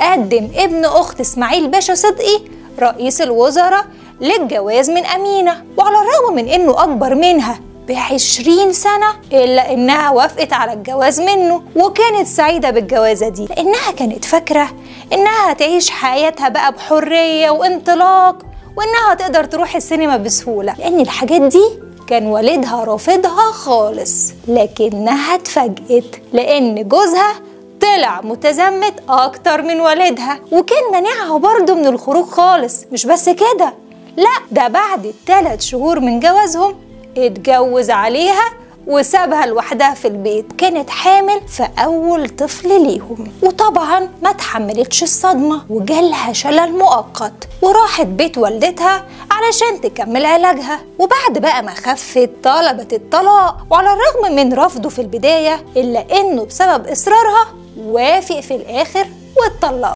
قدم ابن أخت إسماعيل باشا صدقي رئيس الوزراء للجواز من أمينة، وعلى الرغم من إنه أكبر منها ب20 سنة إلا إنها وافقت على الجواز منه، وكانت سعيدة بالجوازة دي لأنها كانت فاكرة إنها هتعيش حياتها بقى بحرية وانطلاق، وإنها تقدر تروح السينما بسهولة، لأن الحاجات دي كان والدها رافضها خالص. لكنها اتفاجئت لأن جوزها طلع متزمت أكتر من والدها، وكان مانعها برضه من الخروج خالص. مش بس كده، لا ده بعد 3 شهور من جوازهم اتجوز عليها وسابها لوحدها في البيت. كانت حامل في أول طفل ليهم، وطبعا ما تحملتش الصدمة وجالها شلل مؤقت، وراحت بيت والدتها علشان تكمل علاجها. وبعد بقى ما خفت طلبت الطلاق، وعلى الرغم من رفضه في البداية إلا إنه بسبب إصرارها وافق في الآخر واتطلقوا.